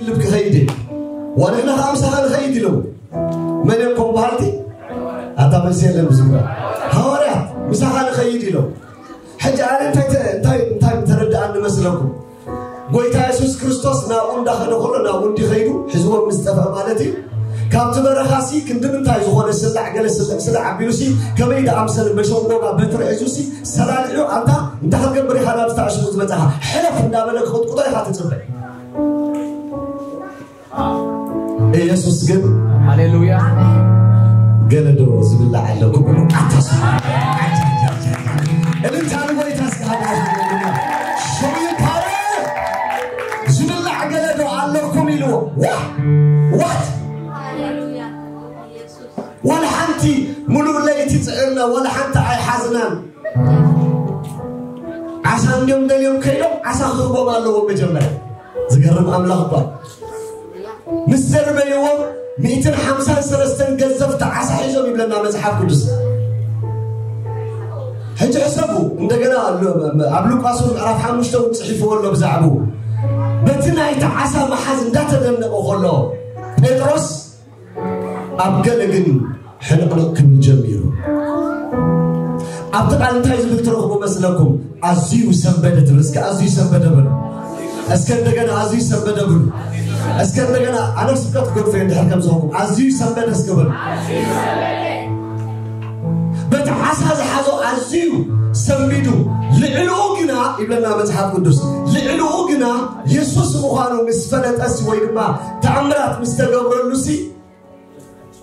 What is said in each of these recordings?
ልብ ክኸይድ እዩ። ዋንሕና ከዓ ምሳኻ ንኸይድ ኢሎም። መን እዮም ከም በሃልቲ? ኣታ መልሲ የለን ብዙ ግዜ። ሃዋርያት ምሳኻ ንኸይድ ኢሎም። ሕጂ ኣነ እንታይ ተ- እንታይ እንታይ ተረዳኣኒ መስለኩም? ጎይታ የሱስ ክርስቶስ ናብኡ እንዳኸደ ከሎ ናብኡ እንዲኸይዱ ሒዝዎም ምስ ጠፍአ ማለት እዩ። ካብቲ በረኻሲ ክንዲ ምንታይ ዝኾነ ስላዕ ገለ ስላዕ ስላዕ ኣቢሉሲ ከመይ ደኣምሰለ መሸንጎጋ በትሪ ሒዙሲ ሰላልዑ ኣንታ እንታይ ክትገብር ኢኻ ናብ ዝተኣሽሙ ዝመጻኻ ሕለፍ እንዳበለ ክቕጥቅጦ ኢኻ ትጽበ። ኢየሱስ ግን ሃሌሉያ። ገለ ዶ ዝብላዕ ኣለኩም? ኣታስ እልልታ ንጎይታ እስኪ ሃባ። ሸው ይባረ ዝብላዕ ገለ ዶ ኣለኩም ኢልዎ። ዋ ዋት ዋላ ሓንቲ ሙሉእ ለይቲ ጽዕርና ዋላ ሓንቲ ኣይሓዝናን። ዓሳ እንዲዮም ደልዮም ከይዶም ዓሳ ክህቦም ኣለዎም መጀመርያ። ዝገርም ኣምላኽ እኳ ምስ ዘርበይዎም ሚእትን ሓምሳን ሰለስተን ገዘፍቲ ዓሳ ሒዞም ይብለና መጽሓፍ ቅዱስ። ሕጂ ሕሰቡ እንደገና ኣሎ ኣብ ሉቃስ ምዕራፍ ሓሙሽተ እውን ጽሒፍዎ ኣሎ ብዛዕባኡ። በቲ ናይቲ ዓሳ መሓዝ እንዳተደነቐ ከሎ ጴጥሮስ ኣብ ገለ ግን ሕንቕንቕ ክብል ጀሚሩ። ኣብቲ ቃል እንታይ ዝብል ትረኽቡ መስለኩም? ኣዝዩ ሰንበደ ትብል። እስከ ኣዝዩ ሰንበደ በሉ። እስከ እንደገና ኣዝዩ ሰንበደ ብሉ። እስከ እንደገና ኣነ ስብከት ክገድፎ እየ እንድሕር ከም ዝኾንኩም ኣዝዩ ሰንበደ እስከ በሉ። በቲ ዓሳ ዝሓዞ ኣዝዩ ሰንቢዱ ልዕልኡ ግና ይብለና መጽሓፍ ቅዱስ ልዕልኡ ግና የሱስ ምዃኑ ምስ ፈለጠሲ ወይ ድማ ተኣምራት ምስ ተገብረሉሲ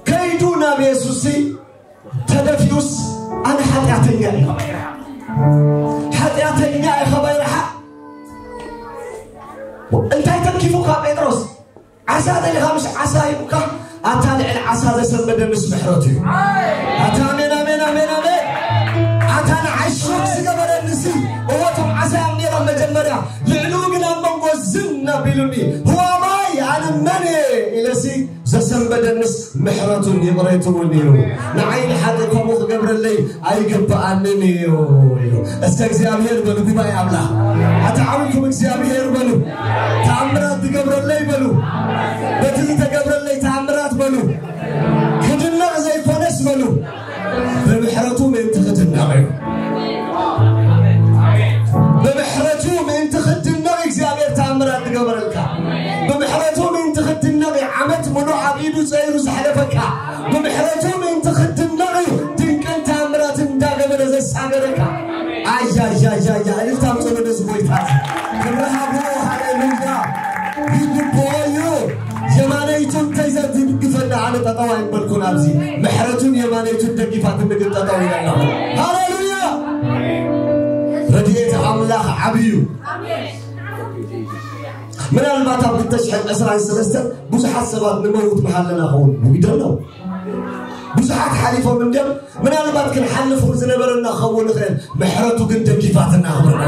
ከይዱ ናብ የሱስሲ ተደፊኡስ ኣነ ሓጢኣተኛ እየ ሓጢኣተኛ እየ ኸባይ ረሓ እንታይ ተኪፉካ ጴጥሮስ ዓሳ ደሊኻ ምስ ዓሳ ሂቡካ ኣታ ልዕሊ ዓሳ ዘሰንበደ ምስ ምሕረቱ እዩ ኣታ ኣሜን ኣሜን ኣሜን ኣሜን ኣታ ንዓይ ሾክ ዝገበረንሲ እወቶም ዓሳ እዮም ነይሮም መጀመርያ ልዕሊኡ ግን ኣብ መንጎ ዝን ኣቢሉኒ ህዋማይ ኣነ መን እየ ኢለሲ ዘሰንበደንስ ምሕረቱን ይቕሬትውን እዩ ንዓይ ንሓጢ ከምኡ ክገብረለይ ኣይግብኣንን እዩ ኢሉ እስከ እግዚኣብሔር በሉ ጉባኤ ኣምላኽ ኣተዓዊኩም እግዚኣብሔር በሉ ተኣምራት ትገብረለይ በሉ በቲ ዝተገብረለይ ተኣምራት በሉ ክድነቕ ዘይኮነስ በሉ ብምሕረቱ ምእንቲ ክድነቕ እዩ ብምሕረቱ ምእንቲ ክትድነቕ እግዚኣብሔር ተኣምራት ትገበረልካ ብምሕረቱ ምእንቲ ክትድነቕ እዩ ዓመት ሙሉእ ኣብ ኢዱ ፀይሩ ዘሕለፈካ ብምሕረቱ ምእንቲ ክትድነቕ እዩ ድንቅን ተኣምራት እንዳገበረ ዘሳገረካ ኣያያያያ እልልታ ምፀሎ ነዚ ጎይታ ክብሪ ሃብዎ ሃሌሉያ ይግብኦ እዩ የማነይቱ እንተይ ዘትድግፈና ኣነ ጠጠው ኣይበልኩን ኣብዚ ምሕረቱን የማነይቱን ደጊፋትኒ ግን ጠጠው ኢለ ኣለኹ ሃሌሉያ ረድኤት ኣምላኽ ዓብዩ ምናልባት ኣብ ክልተ ሽሕን ዕስራን ሰለስተን ብዙሓት ሰባት ንመውት ምሃለና ኸውን ይደለው ብዙሓት ሓሊፎም እንድዮም ምናልባት ክንሓልፍ ዝነበረና ክኸውን ንኽእል ምሕረቱ ግን ደጊፋትና ክብርና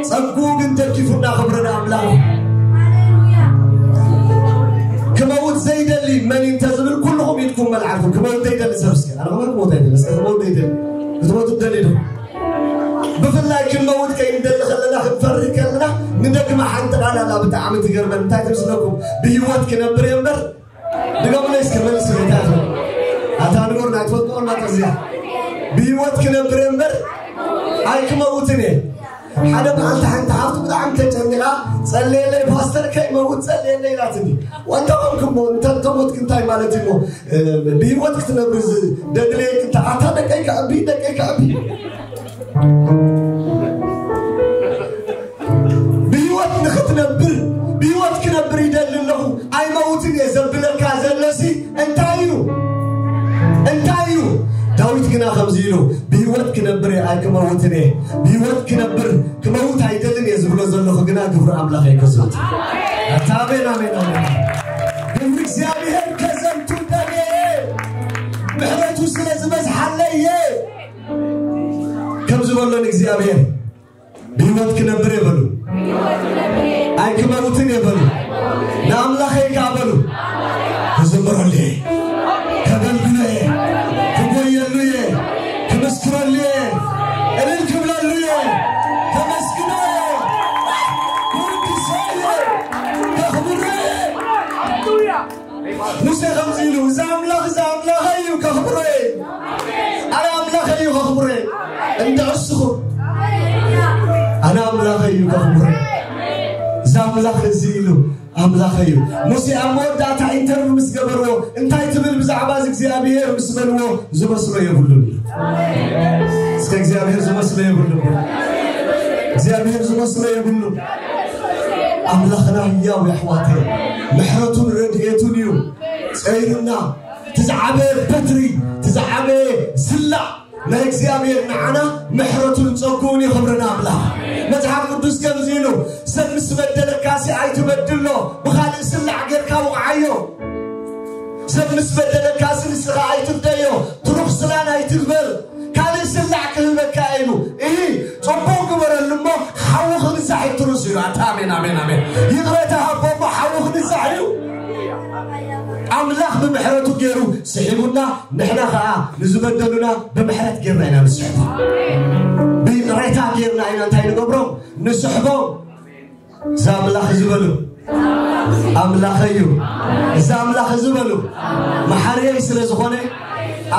ጸጉኡ ግን ደጊፉና ክብርና ኣምላኽ ክመውት ዘይደሊ መን እንተ ዝብል ኩልኹም ኢድኩም መልዓልኩም ክመውት ዘይደሊ ሰብ እስከ ኣነ ክመውት ክመውት ኣይደሊ እስከ ክመውት ዘይደሊ ክትመውት ትደሊ ዶ ብፍላይ ክንመውት ከይንደሊ ከለና ክንፈርህ ከለና ንደግማ ሓንቲ ቃል ኣላ ብጣዕሚ ትገርመን እንታይ ትመስለኩም ብህይወት ክነብር እየ እምበር ድገሙለይ እስከ መልስ እንታይ ትብል ኣታ ንጎር ናይ ትፈልጥኦ እናተ እዚኣ ብህይወት ክነብር እየ እምበር ኣይክመውትን እየ ሓደ መዓልቲ ሓንቲ ሓፍቱ ብጣዕሚ ተጨኒቓ ጸልየለይ ፓስተር ከይመውት ጸልየለይ ኢላትኒ ዋንታ ኮንኩሞ እንተ ተሞትክ እንታይ ማለት እዩ ብህይወት ክትነብር ደድለየክ እንተ ኣታ ደቀይ ከዕቢ ደቀይ ከዕቢ ብህይወት ንኽትነብር ብህይወት ክነብር ይደሊ ኣለኹ ኣይመውትን እየ ዘብለካ ዘለሲ እንታይ እዩ እንታይ እዩ ዳዊት ግና ከምዚ ኢሉ ብህይወት ክነብር እየ ኣይክመውትን እየ ብህይወት ክነብር ክመውት ኣይደልን እየ ዝብሎ ዘለኹ ግና ግብሪ ኣምላኽ እየ ከዝውት ኣታ ኣሜን ኣሜን ኣሜን ግብሪ እግዚኣብሔር ከዘንቱ ደልየ ምሕረቱ ስለ ዝበዝሓለየ ከም ዝበሎ ንእግዚኣብሔር ብህይወት ክነብር እየ በሉ ኣይክመውትን እየ በሉ ንኣምላኸይ ከዓ በሉ ክዝምረሉ እየ ከገልግሎ እየ ክጎየሉ እየ ክምስክረሉ እየ እልል ክብለሉ እየ ከመስግኖ እየ ክውድሶ እየ ከኽብሮ እየ ከምዚ ኢሉ፣ "እዚ ኣምላኽ፣ እዚ ኣምላኸይ እዩ፣ ከኽብሮ እየ። ኣነ ኣምላኸይ እዩ፣ ከኽብሮ እየ። እንድዕስኹ፣ ኣነ ኣምላኸይ እዩ፣ ከኽብሮ እየ። እዚ ኣምላኽ እዚ" ኢሉ፣ ኣምላኸይ እዩ። ሙሴ ኣብ መወዳእታ ኢንተርቪው ምስ ገበርዎ፣ "እንታይ ትብል ብዛዕባ እዚ እግዚኣብሔር?" ምስ በልዎ፣ "ዝመስሎ የብሉን" ኢሉ። እስከ እግዚኣብሔር ዝመስሎ የብሉን። እግዚኣብሔር ዝመስሎ የብሉን። ኣምላኽና ህያው የሕዋተይ፣ ምሕረቱን ረድኤቱን እዩ ጸይሩና። ትዝዓበ በትሪ፣ ትዝዓበ ስላዕ ናይ እግዚኣብሔር ንዓና ምሕረቱን ጸግኡን ይኽብርና ኣምላኽ። መጽሓፍ ቅዱስ ከምዚ ኢሉ፣ "ሰብ ምስ በደለካሲ ኣይትበድሎ፣ ብኻልእ ስላዕ ጌርካ ውቕዓዮ። ሰብ ምስ በደለካሲ ንስኻ ኣይትፍደዮ፣ ትሩኽ ስላን ኣይትግበር፣ ካልእ ስላዕ ክህበካ" ኢሉ። "እሂ፣ ጽቡቕ ግበረሉ እሞ ሓዊ ክንዛሕ እዩ ትሩስ" ኢሉ። ኣታ ኣሜን፣ ኣሜን፣ ኣሜን። ይቕረታ ሃቦ እሞ ሓዊ ክንዛሕ እዩ። ኣምላኽ ብምሕረቱ ገይሩ ስሒቡና፣ ንሕና ኸዓ ንዝበደሉና ብምሕረት ጌርና ኢና ንስሕቦም። ብይቕሬታ ጌርና ኢና እንታይ ንገብሮም? ንስሕቦም። እዚ ኣምላኽ እዚ በሉ፣ ኣምላኸይ እዩ። እዚ ኣምላኽ እዚ በሉ፣ መሓርየይ ስለ ዝኾነ፣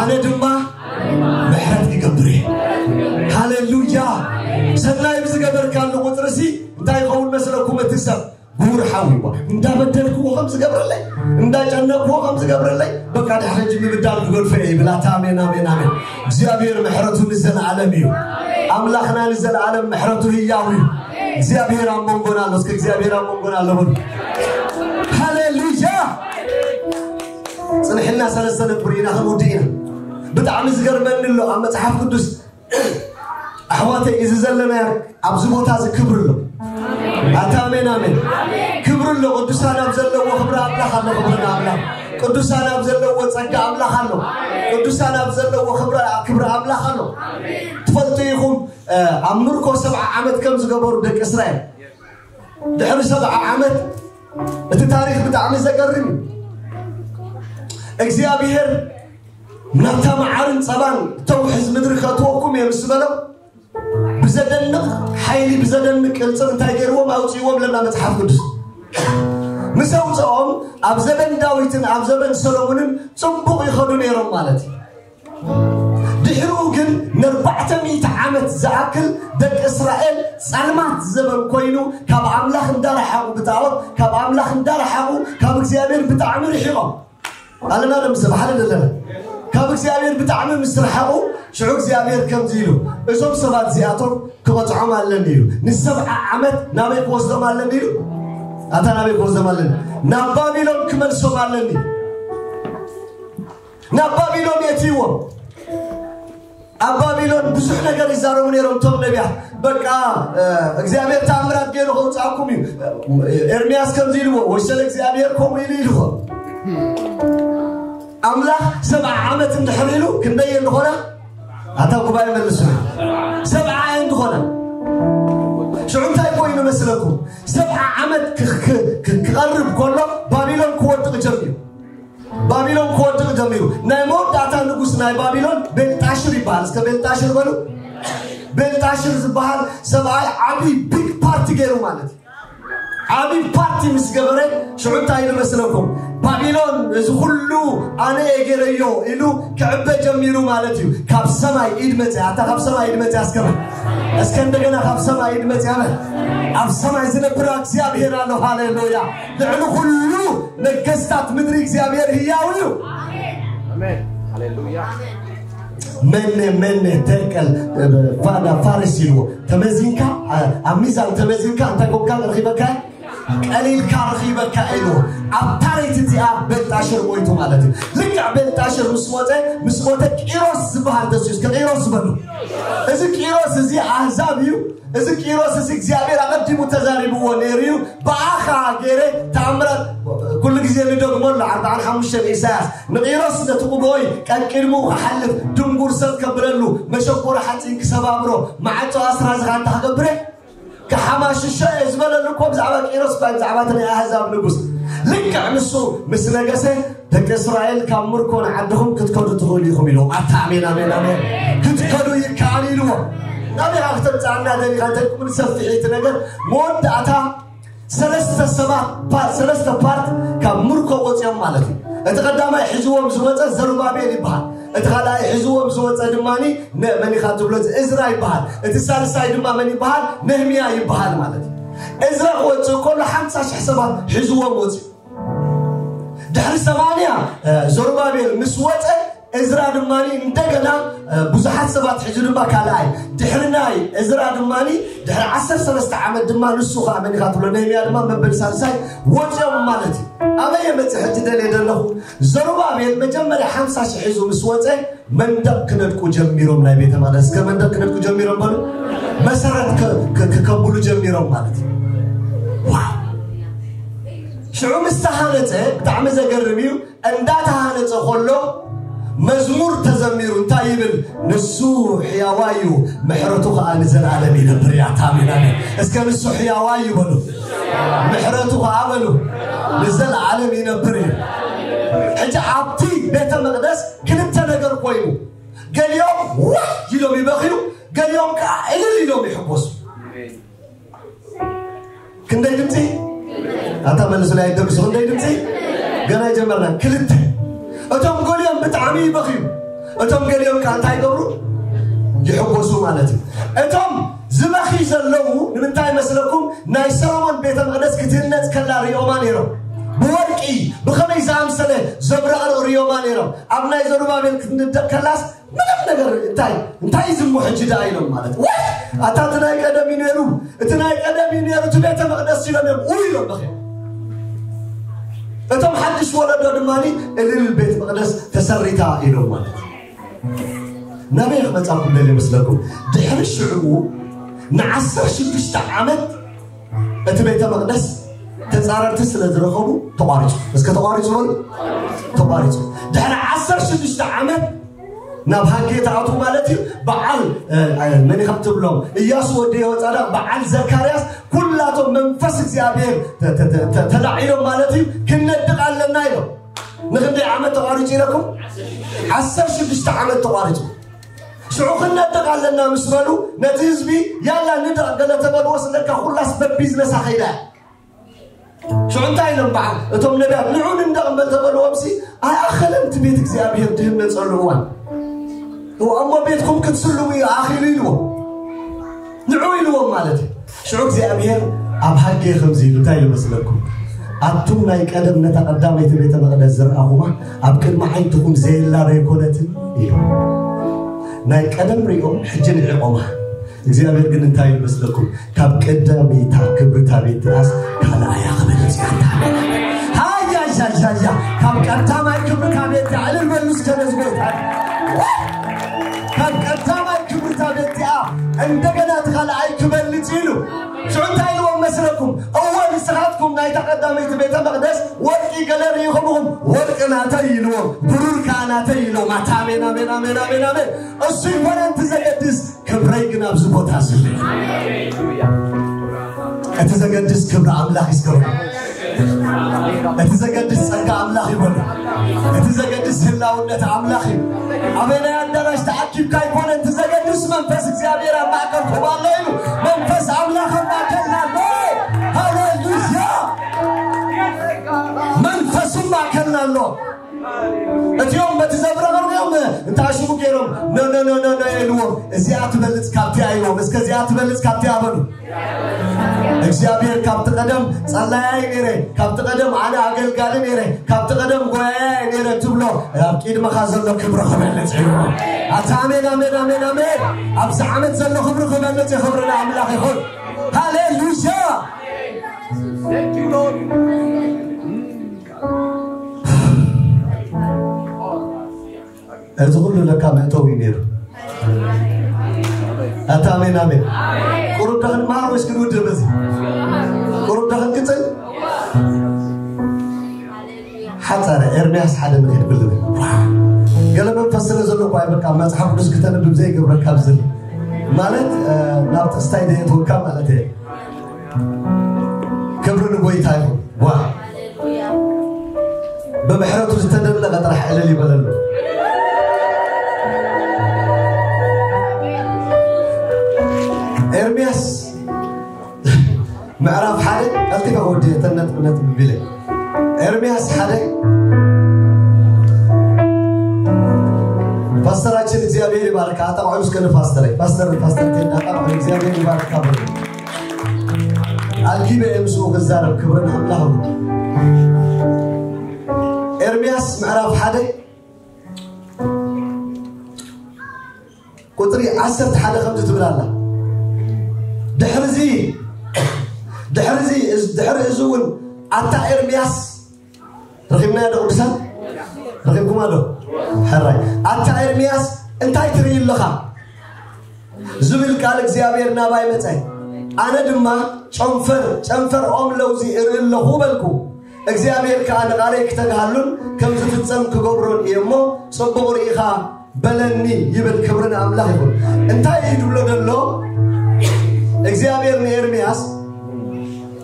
ኣነ ድማ ምሕረት ክገብር እየ። ሃሌሉያ። ሰናይ ብዝገበርካሉ ቁፅሪ ሲ እንታይ ይኸውን መስለኩም? እቲ ሰብ ጉር ሓዊዋ እንዳበደልክዎ ከም ዝገብረለይ፣ እንዳጨነቅክዎ ከም ዝገብረለይ፣ በቃ ድሕሪ ሕጂ ምብዳል ክገድፎ እየ ይብል። ኣታ ኣሜን፣ ኣሜን፣ ኣሜን። እግዚኣብሔር ምሕረቱ ንዘለዓለም እዩ። ኣምላኽና ንዘለዓለም ምሕረቱ ህያው እዩ። እግዚኣብሔር ኣብ መንጎና ኣሎ። እስከ እግዚኣብሔር ኣብ መንጎና ኣሎ በሉ። ሃሌሉያ። ጽንሕና ሰለስተ ነጥቢ ኢና ክንውድእ ኢና። ብጣዕሚ ዝገርመኒ ኣሎ ኣብ መጽሓፍ ቅዱስ ኣሕዋተይ፣ እዚ ዘለናዮ ኣብዚ ቦታ እዚ ክብሪ ኣሎ። ኣታ ኣሜን፣ ኣሜን። ክብሪ ኣሎ። ቅዱሳን ኣብ ዘለዎ ክብሪ ኣምላኽ ኣሎ። ክብሪ ንኣምላኽ። ቅዱሳን ኣብ ዘለዎ ጸጋ ኣምላኽ ኣሎ። ቅዱሳን ኣብ ዘለዎ ክብሪ፣ ክብሪ ኣምላኽ ኣሎ። ትፈልጡ ኢኹም፣ እ፣ ኣብ ምርኮ ሰብዓ ዓመት ከም ዝገበሩ ደቂ እስራኤል፣ ድሕሪ ሰብዓ ዓመት፣ እቲ ታሪኽ ብጣዕሚ ዘገርም እዩ። እግዚኣብሔር ናብታ መዓርን ጸባን ተውሕዝ ምድሪ ከእትወኩም እየ ምስ በሎም፣ ብዘደንቕ ሓይሊ፣ ብዘደንቕ ቅልጽም እንታይ ገይርዎም? ኣውጽእዎም ለና መጽሓፍ ቅዱስ። ምስ ኣውጽኦም፣ ኣብ ዘበን ዳዊትን ኣብ ዘበን ሰሎሞንን ጽቡቕ ይኸዱ ነይሮም ማለት እዩ። ድሕሪኡ ግን ንኣርባዕተ ሚእቲ ዓመት ዝኣክል ደቂ እስራኤል ጸልማት ዘበን ኮይኑ፣ ካብ ኣምላኽ እንዳረሓቑ ብጣዖት፣ ካብ ኣምላኽ እንዳረሓቑ፣ ካብ እግዚኣብሔር ብጣዕሚ ርሒቖም ኣለና። ደም ሰብ ሓደ ዘለና ካብ እግዚኣብሔር ብጣዕሚ ምስ ረሓቑ፣ ሽዑ እግዚኣብሔር ከምዚ ኢሉ፣ "እዞም ሰባት እዚኣቶም ክቐጽዖም ኣለኒ" ኢሉ። ንሰብዓ ዓመት ናበይ ክወስዶም ኣለኒ ኢሉ? ኣታ ናበይ ክወስዶም ኣለኒ? ናብ ባቢሎን ክመልሶም ኣለኒ። ናብ ባቢሎን የእትይዎም። ኣብ ባቢሎን ብዙሕ ነገር ይዛረቡ ነይሮም እቶም ነቢያት። በቃ፣ እ፣ እግዚኣብሔር ተኣምራት ገይሩ ከውፅኣኩም እዩ። ኤርምያስ ከምዚ ኢልዎ፣ "ወሰለ እግዚኣብሔር ከምኡ ኢሉ" ኢልዎ። ኣምላኽ ሰብዓ ዓመት እንድሕር ኢሉ ክንደይ እንድኾና? ኣታ ጉባኤ መልሱ። ሰብዓ እንድኾና። ሽዑ እንታይ ኮይኑ መስለኩም? ሰብዓ ዓመት ክ-፣ ክ-፣ ክ-፣ ክቐርብ ከሎ ባቢሎን ክወድቕ ጀሚሩ። ባቢሎን ክወድቕ ጀሚሩ። ናይ መወዳእታ ንጉስ ናይ ባቢሎን ቤልጣሽር ይበሃል። እስከ ቤልጣሽር በሉ። ቤልጣሽር ዝበሃል ሰብኣይ ዓቢ ቢግ ፓርቲ ገይሩ ማለት እዩ። ዓቢ ፓርቲ ምስ ገበረ ሽዑ እንታይ ኢሉ መስለኩም? ባቢሎን እዚ ኩሉ ኣነ እየ ገይረዮ ኢሉ ክዕበ ጀሚሩ ማለት እዩ። ካብ ሰማይ ኢድ መጽያ፣ ኣታ ካብ ሰማይ ኢድ መጽያ እስከ በል። እስከ እንደገና ካብ ሰማይ ኢድ መጽያ በል። ኣብ ሰማይ ዝነብር እግዚኣብሔር ኣሎ። ሃሌሉያ። ልዕሊ ኩሉ ነገስታት ምድሪ እግዚኣብሔር ህያው እዩ። ኣሜን። ሃሌሉያ። መነ፣ መነ፣ ተቀል፣ ፋና፣ ፋርስ ኢልዎ። ተመዚንካ፣ ኣ-፣ ኣብ ሚዛን ተመዚንካ፣ እንታይ ኮንካ ረኺበካ? ቀሊልካ ረኺበካ ኢልዎ። ኣብ ታሪክ እዚኣ ቤልጣሽር ሞይቱ ማለት እዩ። ልክዕ ቤልጣሽር ምስ ሞተ፣ ምስ ሞተ ቂሮስ ዝበሃል ተስዩ። እስከ ቂሮስ በሉ። እዚ ቂሮስ እዚ ኣህዛብ እዩ። እዚ ቂሮስ እዚ እግዚኣብሔር ኣቐዲሙ ተዛሪብዎ ነይሩ እዩ። ብኣኻ ገይረ ተኣምራት ኩሉ ግዜ ንደግሞ ኣሎ። ኣርባዓን ሓሙሽተን ኢሳያስ ንቂሮስ ነቲ ቅብኦይ ቀቂድሙ ክሓልፍ ድንጉር ሰብ ከብለሉ መሸኮሪ ሓፂን ክሰባብሮ ማዕጾ ኣስራዚ ኻንታ ክገብረ ክሓማሽሾ እየ ዝበለሉ እኮ ብዛዕባ ቂሮስ እኳ ብዛዕባ እቲ ናይ ኣህዛብ ንጉስ። ልክዕ ንሱ ምስ ነገሰ ደቂ እስራኤል ካብ ምርኮ ንዓድኹም ክትከዱ ትኽእሉ ኢኹም ኢሉ። ኣታ ኣሜን፣ ኣሜን፣ ኣሜን። ክትከዱ ይከኣል ኢልዎ። ናበይ ኢኻ ክተምፅኣና ደሊኻ እንተልኩም ሰፊሕ እቲ ነገር መወዳእታ ሰለስተ ሰባት ፓ-፣ ሰለስተ ፓርት ካብ ምርኮ ወፂኦም ማለት እዩ። እቲ ቀዳማይ ሒዝዎም ዝወፀ ዘሩባቤል ይበሃል። እቲ ካልኣይ ሒዝዎም ዝወፀ ድማ መን ኢኻ ትብሎ? እዝራ ይበሃል። እቲ ሳልሳይ ድማ መን ይበሃል? ነህምያ ይበሃል ማለት እዩ። እዝራ ክወፅእ ከሎ ሓምሳ ሽሕ ሰባት ሒዝዎም ወፅኡ። ድሕሪ ሰማንያ ዘሩባቤል ምስ ወፀ፣ እዝራ ድማ እንደገና ብዙሓት ሰባት ሒዙ ድማ ካልኣይ። ድሕሪ ናይ እዝራ ድማ ድሕሪ ዓሰርተ ሰለስተ ዓመት ድማ ንሱ ከዓ መን ኢኻ ትብሎ? ነህምያ ድማ መበል ሳልሳይ ወፂኦም ማለት እዩ። ኣበይ እየ መፅእ ሕጂ ደልየ ዘለኹ? ዘሩባቤል መጀመርያ ሓምሳ ሽሕ ሒዙ ምስ ወፀ መንደቕ ክነድቁ ጀሚሮም፣ ናይ ቤተ መቕደስ ከ መንደቕ ክነድቁ ጀሚሮም በሉ። መሰረት ከ- ከ- ከ- ከብሉ ጀሚሮም ማለት እዩ። ዋው! ሽዑ ምስ ተሃነፀ ብጣዕሚ ዘገርም እዩ። እንዳተሃነፀ ከሎ መዝሙር ተዘሚሩ እንታይ ይብል? ንሱ ሕያዋይ እዩ፣ ምሕረቱ ከዓ ንዘለኣለም ይነብር እያ። ኣሜን ኣሜን። እስከ ንሱ ሕያዋይ እዩ በሉ፣ ምሕረቱ ከዓ በሉ ንዘለኣለም ይነብር እዩ። ሕጂ ኣብቲ ቤተ መቕደስ ክልተ ነገር ኮይኑ፣ ገሊኦም ዋይ ኢሎም ይበኽዩ፣ ገሊኦም ከዓ እልል ኢሎም ይሕጎሱ። ክንደይ ድምፂ? ኣታ መልሱ ላይ ደግሱ፣ ክንደይ ድምፂ? ገና ይጀመርና። ክልተ። እቶም ገሊኦም ብጣዕሚ ይበኽዩ፣ እቶም ገሊኦም ከዓ እንታይ ይገብሩ? ይሕጎሱ ማለት እዩ። እቶም ዝበኽዩ ዘለዉ ንምንታይ መስለኩም? ናይ ሰሎሞን ቤተ መቕደስ ክትህነፅ ከላ ሪኦማ ነይሮም። ብወርቂ ብኸመይ ዝኣምሰለ ዘብረቕርቕ ሪኦማ ነይሮም። ኣብ ናይ ዘሩባቤል ክትንደቕ ከላስ ምንም ነገር እንታይ እንታይ ዝሞ ሕጂ ደኣ ኢሎም ማለት ወይ ኣታ እቲ ናይ ቀደም እዩ ነይሩ፣ እቲ ናይ ቀደም እዩ ነይሩ፣ እቲ ቤተ መቕደስ ኢሎም እዮም ኡ ኢሎም በኸ። እቶም ሓድሽ ወለዶ ድማ እልል ቤት መቕደስ ተሰሪታ ኢሎም ማለት እዩ። ናበይ ክመጻኩም ደል ይመስለኩም? ድሕሪ ሽዕኡ ንዓሰርተ ሽዱሽተ ዓመት እቲ ቤተ መቕደስ ተጻረርቲ ስለ ዝረኸቡ ተቋሪጹ። እስከ ተቋሪጹ በሉ። ተቋሪጹ። ድሕሪ ዓሰርተ ሽዱሽተ ዓመት ናብ ሃጌ ተኣቱ ማለት እዩ። በዓል መን ኢኻ ትብሎም? እያሱ ወዲ የሆጻዳቅ፣ በዓል ዘካርያስ፣ ኩላቶም መንፈስ እግዚኣብሔር ተላዒሎም ማለት እዩ። ክነድቕ ኣለና ኢሎም። ንክንደይ ዓመት ተቋሪጹ ኢለኩም? ዓሰርተ ሽዱሽተ ዓመት ተቋሪጹ። ሽዑ ክነድቕ ኣለና ምስ በሉ ነቲ ህዝቢ ያላ ንድቕ ገለ ተበልዎ ስለካ ኩላስ በቢዝነሳ ከይዳ። ሽዑ እንታይ ኢሎም በዓል እቶም ነቢያት ንዑ ንንደቕ እምበል ተበልዎም ሲ ኣይኣኸለን እቲ ቤት እግዚኣብሔር ድህነጸሉ እዋን እሞ ቤትኩም ክትስልሙ እዩ ኣኺሉ ኢልዎም። ንዑ ኢልዎም ማለት እዩ። ሽዑ እግዚኣብሔር ኣብ ሃጌ ከምዚ ኢሉ እንታይ ኢሉ መስለኩም? ኣቱም ናይ ቀደም ነታ ቀዳመይቲ ቤተ መቕደስ ዝረኣኹማ ኣብ ቅድሚ ዓይንትኹም ዘየላ ዶ ኣይኮነትን ኢሉ። ናይ ቀደም ሪኦም ሕጂ ንዒቖማ። እግዚኣብሔር ግን እንታይ ኢሉ መስለኩም? ካብ ቀዳመይታ ክብርታ ቤት ዳስ ካልኣያ ክበልጽ እያ። ሃያ ሻሻያ ካብ ቀዳማይ ክብርታ ቤት ያዕልል በሉ እስከ ነዝጎታ ካብ ቀዳማይ ክብርታ ቤት ያ እንደገና እቲ ካልኣይ ክበልጽ ኢሉ ሽዑ እንታይ ኢልዎም መስለኩም? እወ ንስኻትኩም ናይታ ቀዳመይቲ ቤተ መቕደስ ወርቂ ገለ ርኢኹምኹም፣ ወርቂ ናተይ ኢልዎም፣ ብሩር ከዓ ናተይ ኢልዎም። ኣታ ኣሜን ኣሜን ኣሜን ኣሜን ኣሜን። እሱ ይኮነ እቲ ዘገድስ ክብረይ ግን ኣብዚ ቦታ ዝብል። እቲ ዘገድስ ክብሪ ኣምላኽ ይስከሩ። እቲ ዘገድስ ጸጋ ኣምላኽ ይበሉ። እቲ ዘገድስ ህላውነት ኣምላኽ እዩ። ኣበይ ናይ ኣዳራሽ ተኣኪብካ ይኮነ እቲ ዘገድስ መንፈስ እግዚኣብሔር ኣብ ማእከልኩም ኣሎ ኢሉ መንፈስ ኣምላኽ ኣብ ማእከልና ኣሎ። ሃሌሉያ። መንፈሱ ማእከልና ኣሎ። እቲኦም በቲ ዘብረቐርቕ እዮም እንተ ኣሽሙ ገይሮም ኖ ኖ ኖ ኖ ኖ ኢልዎም። እዚኣ ትበልጽ ካብቲኣ ኢልዎም። እስከ እዚኣ ትበልጽ ካብቲኣ በሉ። እግዚኣብሔር ካብቲ ቀደም ጸላያይ ነይረ፣ ካብቲ ቀደም ኣነ ኣገልጋሊ ነይረ፣ ካብቲ ቀደም ጎያያይ ነይረ ትብሎ ኣብ ቅድመኻ ዘሎ ክብሪ ክበልጽ እዩ። ኣታ ኣሜን ኣሜን ኣሜን ኣሜን። ኣብዚ ዓመት ዘሎ ክብሪ ክበልጽ እዩ። ክብሪ ንኣምላኽ ይኹን። ሃሌሉያ። እዚ ኩሉ ለካ መእተዊ እዩ ነይሩ። ኣታ ኣሜን ኣሜን። ቁሩብ ዶ ክንመሃር ወይስ ክንውድእ በዚ? ቁሩብ ዶ ክንቅጽል? ሓጸረ ኤርምያስ ሓደ ንኺድ ብልብ። ገለ መንፈስ ስለ ዘሎ እኮ ኣይበቃ መጽሓፍ ቅዱስ ክተንብብ ዘይገብረካ ብዝል ማለት ናብ ጥስታይ ደየትወካ ማለት እየ። ክብሪ ንጎይታ ይኹን። ዋ ብምሕረቱ ዝተደነቐ ጥራሕ ዕልል ይበለሉ። ኤርምያስ ምዕራፍ ሓደ ቀልጢፈ ወዲ ተነጥብ ነጥብ ቢለ ኤርምያስ ሓደ ፓስተራችን እግዚአብሔር ይባርካ። አጣቃሉ እስከ ፓስተር ፓስተር ፓስተር ቴንዳ አጣቃሉ እግዚአብሔር ይባርካ። አልጊበ ምስኡ ክዛረብ ክብርን አምላክ። ኤርሚያስ ምዕራፍ ሓደ ቁፅሪ ዓሰርተ ሓደ ከምዚ ትብል ኣላ። ድሕርዚ ድሕርዚ ድሕሪ እዚ እውን ኣታ ኤርሚያስ፣ ረኺብናዮ ዶ ቅዱሳን? ረኺብኩማ ዶ? ሕራይ። ኣታ ኤርምያስ እንታይ ትርኢ ኣለኻ? ዝብል ቃል እግዚኣብሔር ናባይ መጸ። ኣነ ድማ ጨንፈር ጨንፈር ኦም ለውዚ እርኢ ኣለኹ በልኩ። እግዚኣብሔር ከኣ ንቓለይ ክተግሃሉን ከም ዝፍጸም ክገብሮን እየ እሞ ጽቡቕ ርኢኻ በለኒ ይብል። ክብሪ ንኣምላኽ ይኹን። እንታይ እዩ ዝብሎ ዘሎ? እግዚኣብሔር ንኤርምያስ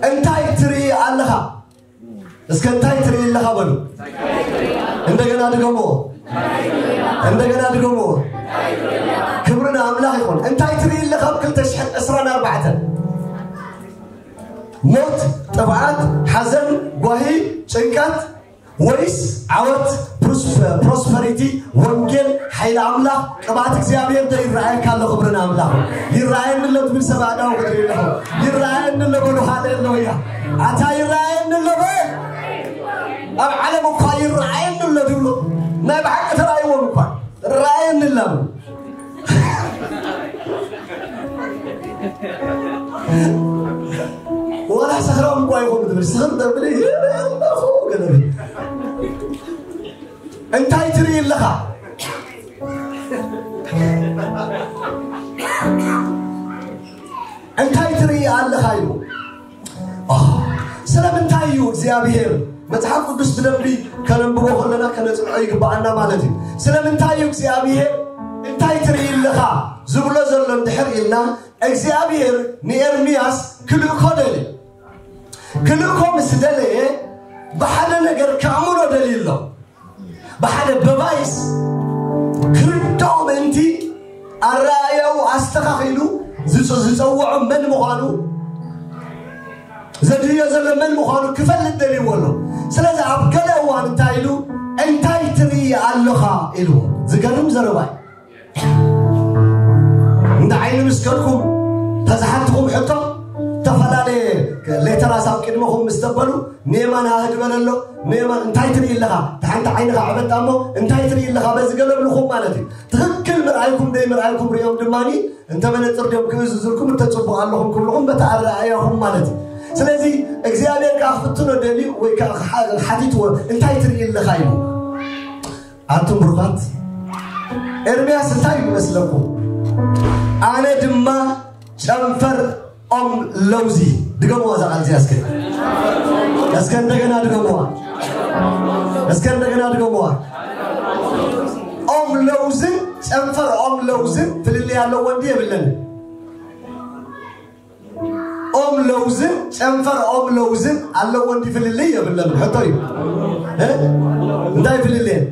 እንታይ ትርኢ ኣለኻ? እስከ እንታይ ትርኢ ኣለኻ በሉ። እንደገና ድገሞ። እንደገና ድገሞ። ክብሪ ንኣምላኽ ይኹን። እንታይ ትርኢ ኣለኻ? ኣብ ክልተ ሽሕን ዕስራን ኣርባዕተን ሞት፣ ጥፍኣት፣ ሓዘን፣ ጓሂ፣ ጭንቀት ወይስ ዓወት፣ ፕሮስፐሪቲ፣ ወንጌል፣ ሓይሊ ኣምላኽ፣ ቅብኣት እግዚኣብሔር ዶ ይረኣየካ ኣሎ? ክብሪ ንኣምላኽ። ይረኣየኒ ኣሎ ትብል ሰብ ኣእዳው ክትርኢ ኣለኹ። ይረኣየኒ ኣሎ በሉ። ሃሌሉያ። ኣታ ይረኣየኒ ኣሎ በል። ኣብ ዓለም እኳ ይረኣየኒ ኣሎ ትብሉ፣ ናይ ብሓቂ ተራእይዎም እኳ ይረኣየኒ ኣሎ። ወላ ሰኽራም እኳ ይኹን ትብል፣ ስኽር ተብል፣ ይረኣየኒ ኣለኹ ገለ። እንታይ ትርኢ ኣለኻ? እንታይ ትርኢ ኣለኻ ኢሉ። ኦ፣ ስለምንታይ እዩ እግዚኣብሔር? መጽሓፍ ቅዱስ ብደንቢ ከነንብቦ ከለና ከነጽንዖ ይግብኣና ማለት እዩ። ስለምንታይ እዩ እግዚኣብሔር እንታይ ትርኢ ኣለኻ ዝብሎ ዘሎ እንድሕር ኢልና፣ እግዚኣብሔር ንኤርምያስ ክልእኮ ደልዩ። ክልእኮ ምስ ደለየ ብሓደ ነገር ከእምኖ ደልዩ ኣሎ። ብሓደ በባይስ ክርድኦ ምእንቲ ኣረኣእያኡ ኣስተኻኺሉ ዝጸ-፣ ዝጸውዖ መን ምዃኑ፣ ዘድልዮ ዘሎ መን ምዃኑ ክፈልጥ ደልይዎ ኣሎ። ስለዚ ኣብ ገለ እዋን እንታይ ኢሉ፣ "እንታይ ትርኢ ኣለኻ?" ኢልዎ። ዝገርም ዘረባ እዩ። እንደ ዓይኒ ምስ ከድኩም ተዝሓትኹም ሕቶ፣ ዝተፈላለየ ሌተራስ ኣብ ቅድመኹም ምስ ተበሉ፣ ንየማን ሃህ ዝበለ ኣሎ፣ ንየማን እንታይ ትርኢ ኣለኻ? እቲ ሓንቲ ዓይንኻ ዕበጣ እሞ እንታይ ትርኢ ኣለኻ? በዚ ገለ ብልኹም ማለት እዩ። ትኽክል ምርኣይኩም ደይ ምርኣይኩም ሪኦም ድማኒ፣ እንተ መነጽር ድዮም ክእዝዙልኩም፣ እንተ ጽቡቕ ኣለኹም ክብልኹም፣ በቲ ኣረኣእያኹም ማለት እዩ። ስለዚ እግዚኣብሔር ከኣ ክፍትኖ ደልዩ ወይ ከኣ ሓ-፣ ሓቲትዎ፣ እንታይ ትርኢ ኣለኻ ኢሉ። ኣቱም ብሩኻት፣ ኤርምያስ እንታይ እዩ ይመስለኩም? ኣነ ድማ ጨንፈር ኦም ለውዚ። ድገሙዋ እዛ ቃል እዚኣ እስከ። እስከ እንደገና ድገሙዋ። እስከ እንደገና ድገሙዋ። ኦም ለውዝን ጨንፈር ኦም ለውዝን ፍልልይ ኣለዎ እንዲ የብለን? ኦም ለውዝን ጨንፈር ኦም ለውዝን ኣለዎ እንዲ ፍልልይ የብለን? ሕቶ እዩ። እ? እንታይ ፍልልየን?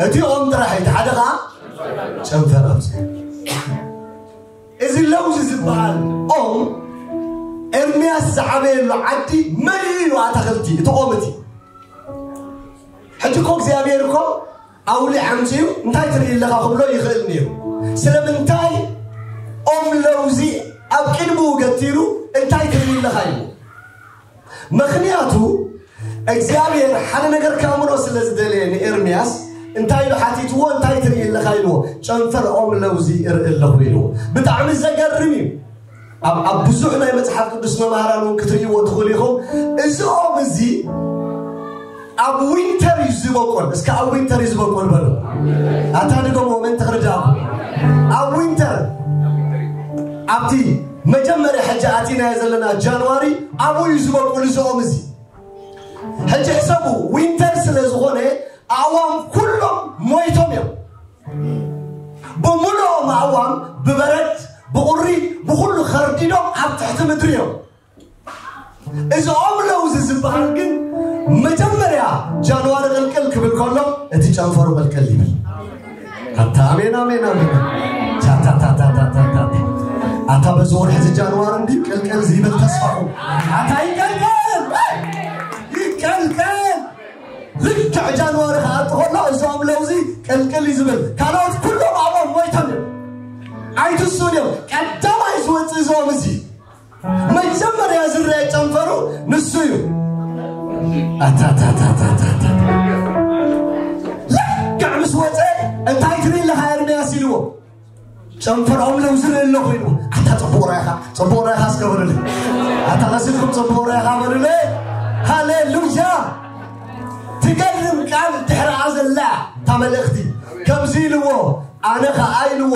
እቲ ኦም ጥራሕ እዩ፣ እቲ ሓደ ኸዓ ጨንፈር ኣብዚ። እዚ ለውዚ ዝበሃል ኦም ኤርምያስ ዝዓበየሉ ዓዲ መሊኡ እዩ ኣታኽልቲ፣ እቲ ኦም እቲ። ሕጂ እኮ እግዚኣብሔር እኮ ኣውሊ ዓምፂኡ እንታይ ትርኢ ኣለኻ ክብሎ ይኽእል ነይሩ። ስለምንታይ ኦም ለውዚ ኣብ ቅድሚኡ ገቲሩ እንታይ ትርኢ ኣለኻ ኢሉ? ምኽንያቱ እግዚኣብሔር ሓደ ነገር ከእምሮ ስለ ዝደለየ ንኤርምያስ እንታይ ኢሉ ሓቲትዎ? እንታይ ትርኢ ኣለኻ ኢልዎ? ጨንፈር ኦም ለውዚ እርኢ ኣለኹ ኢልዎ። ብጣዕሚ ዘገርም እዩ። ኣብ፣ ኣብ ብዙሕ ናይ መጽሓፍ ቅዱስ መምሃራን እውን ክትርእይዎ ትኽእሉ ኢኹም። እዚ ኦም እዚ ኣብ ዊንተር እዩ ዝበቆል። እስከ ኣብ ዊንተር እዩ ዝበቆል በሉ። ኣታ ድገሞ፣ መን ትኽርዳእኩ? ኣብ ዊንተር፣ ኣብቲ መጀመርያ ሕጂ ኣቲናዮ ዘለና ጃንዋሪ ኣብኡ እዩ ዝበቁል እዚ ኦም እዚ። ሕጂ ሕሰቡ፣ ዊንተር ስለ ዝኾነ ኣእዋም ኩሎም ሞይቶም እዮም። ብምሉኦም ኣእዋም ብበረድ፣ ብቑሪ፣ ብኹሉ ኸርዲዶም ኣብ ትሕቲ ምድሪ እዮም። እዚ ኦም ለውዚ ዝበሃል ግን መጀመርያ ጃንዋሪ ቅልቅል ክብል ከሎ እቲ ጨንፈሩ ቅልቅል ይብል። ኣታ ኣሜን፣ ኣሜን፣ ኣሜን። ቻታታታታታታ። ኣታ በዚ ወርሒ እዚ ጃንዋሪ እንዲ ቅልቅል ዝይብል ተስፋኹም። ኣታ ይቀልቀል! ይቀልቀል! ልክዕ ጃንዋሪ ክኣቱ ከሎ እዞም ለውዚ ቅልቅል እዩ ዝብል። ካልኦት ኩሎም ኣብኦም ሞይቶም እዮም። ኣይትሱን እዮም። ቀዳማይ ዝወፅእ እዞም እዚ መጀመርያ ዝረአ ጨንፈሩ ንሱ እዩ። ኣታታታታታታ። ልክዕ ምስ ወፀ እንታይ ትርኢ ኣለኻ ኤርምያስ ኢልዎ። ጨንፈሮም ለውዝን ኣሎ ኮይኑ ኣታ ጽቡቕ ራይኻ ጽቡቕ ራይኻ እስከ በሉለይ። ኣታ ቀሲልኩም ጽቡቕ ራይኻ በሉለይ። ሃሌሉያ። ትገርም ቃል ድሕርኣ ዘላ እታ መልእኽቲ ከምዚ ኢልዎ ኣነ ኸዓ ኢልዎ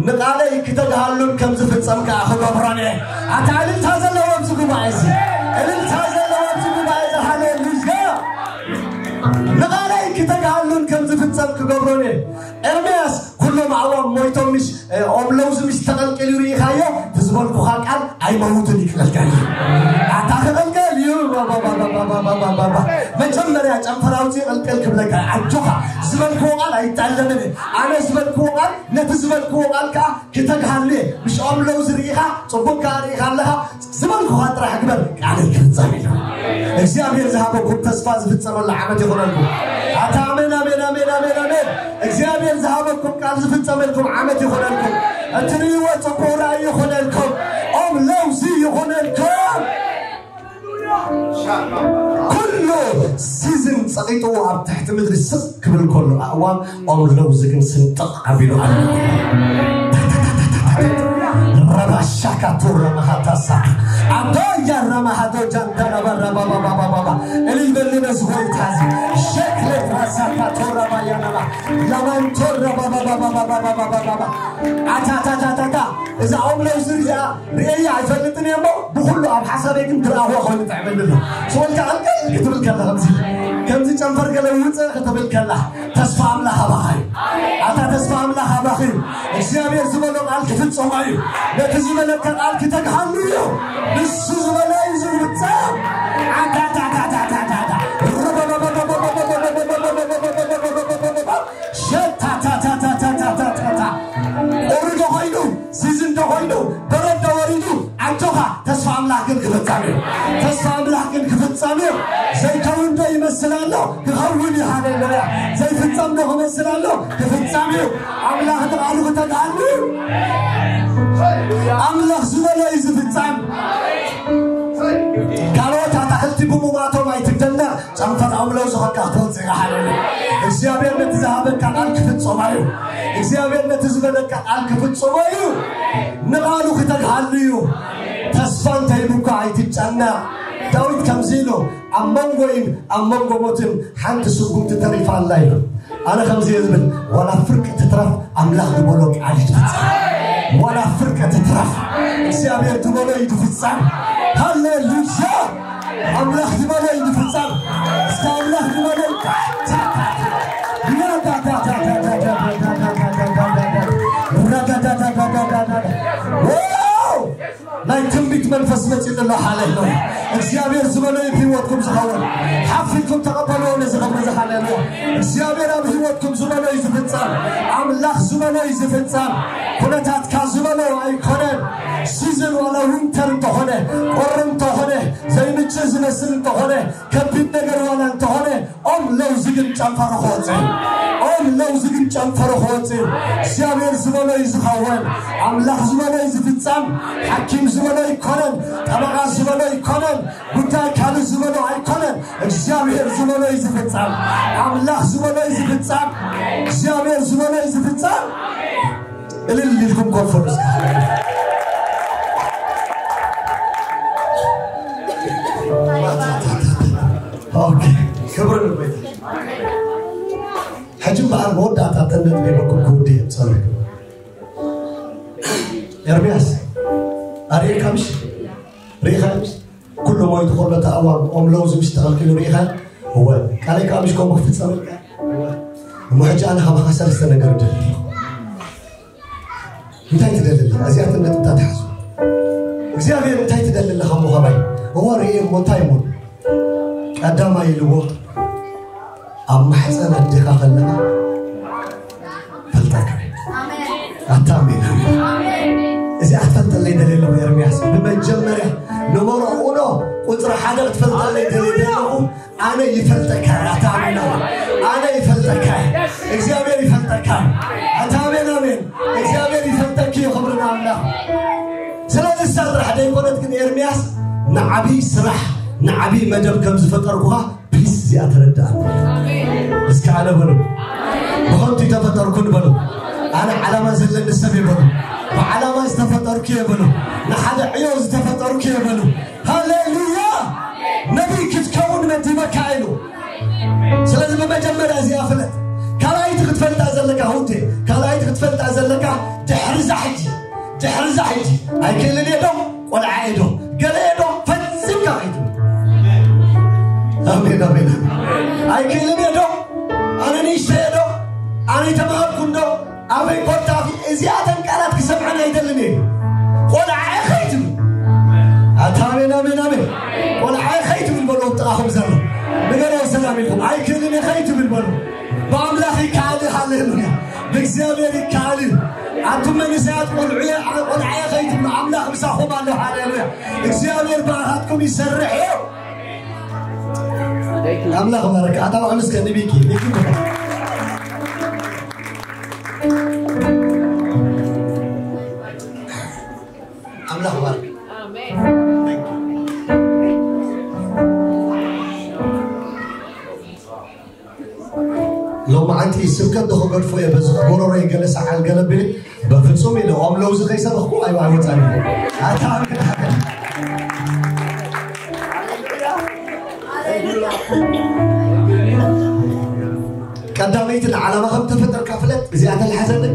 ንቓለይ ክተግሃሉን ከም ዝፍጸም ከኣ ክገብሮን እየ። ኣታ እልልታ ዘለዎ ኣብዚ ጉባኤ እዚ እልልታ ዘለዎ ኣብዚ ጉባኤ እዚ ሃሌሉያ። ንቓለይ ክተግሃሉን ከም ዝፍጸም ክገብሮን እየ። ኤርምያስ ኩሎም ኣእዋም ሞይቶም ምሽ ኦም ለውዚ ምሽ ተቐልቀል እዩ ርኢኻዮ። ትዝበልኩኻ ቃል ኣይመውትን እዩ ክቐልቀል እዩ። ኣታ ክቐልቀል እዩ። መጀመርያ ጨንፈር ኣውፅእ ይቐልቀል ክብለካ ኣጆኻ ዝበልክዎ ቃል ኣይጣለምን። ኣነ ዝበልክዎ ቃል ነቲ ዝበልክዎ ቃል ከዓ ክተግሃሉ እየ። ምሽ ኦም ለውዚ ርኢኻ ፅቡቅ ከዓ ርኢኻ ኣለኻ። ዝበልኩኻ ጥራሕ ግበር፣ ቃለይ ክፍጸም ኢሉ። እግዚኣብሔር ዝሃበኩም ተስፋ ዝፍጸመሉ ዓመት ይኹነልኩም። ኣታ ኣሜን፣ ኣሜን፣ ኣሜን፣ ኣሜን፣ ኣሜን። እግዚኣብሔር ዝሃበኩም ቃል ዝፍጸመልኩም ዓመት ይኹነልኩም። እትርእይዎ ጽቡቕ ራእይ ይኹነልኩም። ኦም ለውዚ ይኹነልኩም። ኩሉ ሲዝን ጸቂጥዎ ኣብ ትሕቲ ምድሪ ስቕ ክብል ከሎ ኣእዋም ኦም ለውዚ ግን ስንጥቕ ኣቢሉ ኣሎ። ረባሻካ ቱረ መሃታሳ ኣባያ ረማሃዶ ጃንዳና ባራባባባባባ እልል በሉ ነዚ ጎይታ እዚ ሸክለት ራሳካ ቶራ ባያናማ ላማን ቶራ ባባባባባባባባባ ኣታታታታታ እዛ ኦም ለውዚ እዚኣ ርእየ ኣይፈልጥን እየ እሞ ብኹሉ ኣብ ሓሳበይ ግን ትረኣኽዋ ኮይኑ ጥዕመኒ ኣሎ። ስወልካ ቀልቀል ክትብል ከላ ከምዚ ከምዚ ጨንፈር ገለ ውፅእ ክትብል ከላ ተስፋ ኣምላኽ ኣባኻ እዩ። ኣታ ተስፋ ኣምላኽ ኣባኺ እዩ። እግዚኣብሔር ዝበሎ ቃል ክፍጸሞ እዩ። ነቲ ዝበለካ ቃል ክተግሃሉ እዩ። ንሱ ዝበሎ እዩ ዝፍጸም። ኣታታታታታታታ ሸታታታታታታታ ቁሪ ዶ ኮይኑ ሲዝን ዶ ኮይኑ በረድ ዶ ወሪዱ ኣጆኻ ተስፋ ኣምላኽ ግን ክፍጸም እዩ። ተስፋ ኣምላኽ ግን ክፍጸም እዩ። ዘይከውን ዶ ይመስል ኣሎ ክኸውን እዩ። ሃሌሉያ። ዘይፍጸም ዶ ክመስል ኣሎ ክፍጸም እዩ። ኣምላኽ ንቓሉ ክተግሃሉ እዩ። ኣምላኽ ዝበሎ እዩ ዝፍጸም። ካልኦት ኣታኽልቲ ብሙማቶም ኣይትደነቕ። ጨንፈር ኣውሎ ዝኾንካ ክትወፅእ ኢኻ። ሃሌሉያ። እግዚኣብሔር ነቲ ዝሃበካ ቃል ክፍጽሞ እዩ። እግዚኣብሔር ነቲ ዝበለካ ቃል ክፍጽሞ እዩ። ንቓሉ ክተግሃሉ እዩ። ተስፋ እንተሂቡካ ኣይትጨነቕ። ዳዊት ከምዚ ኢሉ ኣብ መንጎይን ኣብ መንጎ ሞትን ሓንቲ ስጉምቲ ተሪፋ ኣላ ኢሉ። ኣነ ከምዚ እየ ዝብል ዋላ ፍርቂ ትትረፍ ኣምላኽ ዝበሎ ቃል ይትፍጸም። ዋላ ፍርቂ ትትረፍ እግዚኣብሔር ዝበሎ ይትፍጸም። ሃሌሉያ። ኣምላኽ ዝበሎ ይትፍጸም። እስከ ኣምላኽ ዝበሎ ናይ ትንቢት መንፈስ መጺኡ ኣሎ። ሃሌሉያ። እግዚኣብሔር ዝበሎ እዩ ህይወትኩም ዝኸውን። ሓፊትኩም ተቐበልዎ ነዚ ክብሪ እዚ። ሃሌሉያ። እግዚኣብሔር ኣብ ህይወትኩም ዝበሎ እዩ ዝፍጸም። ኣምላኽ ዝበሎ እዩ ዝፍጸም። ኩነታትካ ዝበሎ ኣይኮነን። ሲዝን ዋላ ዊንተር እንተኾነ ቁሪ እንተኾነ ዘይምችእ ዝመስል እንተኾነ ከቢድ ነገር ዋላ እንተኾነ ኦም ለውዚ ግን ጨንፈሩ ክወፅእ ኦም ለውዚ ግን ጨንፈሩ ክወፅእ እግዚኣብሔር ዝበሎ እዩ ዝኸውን። ኣምላኽ ዝበሎ እዩ ዝፍጸም። ሓኪም ዝበሎ ኣይኮነን። ጠበቓ ዝበሎ ኣይኮነን። ጉዳይ ካልእ ዝበሎ ኣይኮነን። እግዚኣብሔር ዝበሎ እዩ ዝፍጸም። ኣምላኽ ዝበሎ እዩ ዝፍጸም። እግዚኣብሔር ዝበሎ እዩ ዝፍጸም። እልል ኢልኩም ኮንፈረንስ ክብሪ ንጎይታ። ሕጂ በዓል መወዳእታ ተነት ቤበኩም ክውዲ ጸሎት ኤርምያስ ኣርእካ ምሽ ርኢኻ ምሽ ኩሉ ሞይቱ ከሎ ተኣዋም ኦም ለውዝ ምሽ ተኸልኪሉ ርኢኻ እወ ቃለይ ከዓ ምሽ ከምኡ ክፍጸመልካ እወ እሞ ሕጂ ኣነ ካባኻ ሰለስተ ነገር ደሊ እንታይ ትደሊ ኣለኻ? እዚኣተን ነጥብታት ሓዙ። እግዚኣብሔር እንታይ ትደሊ ኣለኻ እሞ ካባይ? እወ ርእየ እሞ እንታይ እሞ? ቀዳማይ ኢልዎ ኣብ ማሕፀን ኣዴኻ ከለኻ ፈልጠካ። ኣታ ኣሜን ኣሜን። እዚኣ ክትፈልጠለይ ደልየ ኣለኹ ኤርምያስ። ብመጀመርያ ንመርዖ ቁጽሪ ሓደ ክትፈልጠለይ ደልየ ኣለኹ። ኣነ ይፈልጠካ እየ። ኣታ ኣሜን ኣሜን። ኣነ ይፈልጠካ እየ። እግዚኣብሔር ይፈልጠካ እዩ። ኣታ ኣሜን ኣሜን። እግዚኣብሔር ይፈልጠኪ እዩ። ክብሪ ንኣምላኽ። ስለዚ ስራሕ ደይኮነት ግን ኤርምያስ ንዓቢ ስራሕ ንዓቢ መደብ ከም ዝፈጠርኩኻ ፕሊስ እዚኣ ተረዳእ። እስከ ኣነ በሉ። ብኸንቱ ይተፈጠርኩን በሉ። ኣነ ዓላማ ዘለኒ ሰብ እየ በሉ። ብዓላማ ዝተፈጠርኩ እየ በሉ። ንሓደ ዕዮ ዝተፈጠርኩ እየ በሉ። ሃሌሉያ። ነቢይ ክትከውን መዲበካ ኢሉ። ስለዚ ብመጀመርያ እዚኣ ፍለጥ። ካልኣይቲ ክትፈልጣ ዘለካ ሁቴ፣ ካልኣይቲ ክትፈልጣ ዘለካ ድሕሪ እዛ ሕጂ፣ ድሕሪ እዛ ሕጂ ኣይክእልን እየ ዶ? ቆልዓ እየ ዶ? ገለ እየ ዶ? ፈጺምካ ከይትብል። ኣሜን ኣሜን። ኣይክእልን እየ ዶ? ኣነ ንእሽተይ እየ ዶ? ኣነ ኣይተማሃርኩን ዶ? ኣበይ ኮታኺ እዚኣተን ቃላት ክሰምዐን ኣይደልን እየ። ቆልዓ እየ ከይትብል። ኣታ ኣሜን ኣሜን ኣሜን። ቆልዓ እየ ከይትብል በሎ ጥቓኹም ዘሎ። ንገሮ ሰላም ኢልኩም። ኣይክእልን እየ ከይትብል በሎ። ብኣምላኽ ይከኣል እዩ። ሃሌሉያ። ብእግዚኣብሔር ይከኣል እዩ። ኣቱም መንእሰያት ቆልዑ እየ፣ ቆልዓ እየ ከይትብሉ ኣምላኽ ምሳኹም ኣሎ። ሃሌሉያ። እግዚኣብሔር ብኣኻትኩም ይሰርሕ እዩ። ኣምላኽ ባረከ። ኣታ ውዕል እስከ ንቢኪ፣ ቢኪ። ኣምላኽ ባርክ። ኣሜን። ሎማዓንቲ ስብከት ዶ ክገድፎ እየ፣ በዚ ጎረሮይ ገለ ሰዓል ገለ ቢለ፣ በፍጹም ኢለ፣ ኦም ለውዚ ከይሰበኽኩ ኣይ-፣ ኣይወጻን እየ። ኣታ ኣሜን፣ ኣሜን። ቀዳመይቲ ንዓላማ ከም ተፈጠርካ ፍለጥ፣ እዚኣ ተላሓዘለይ።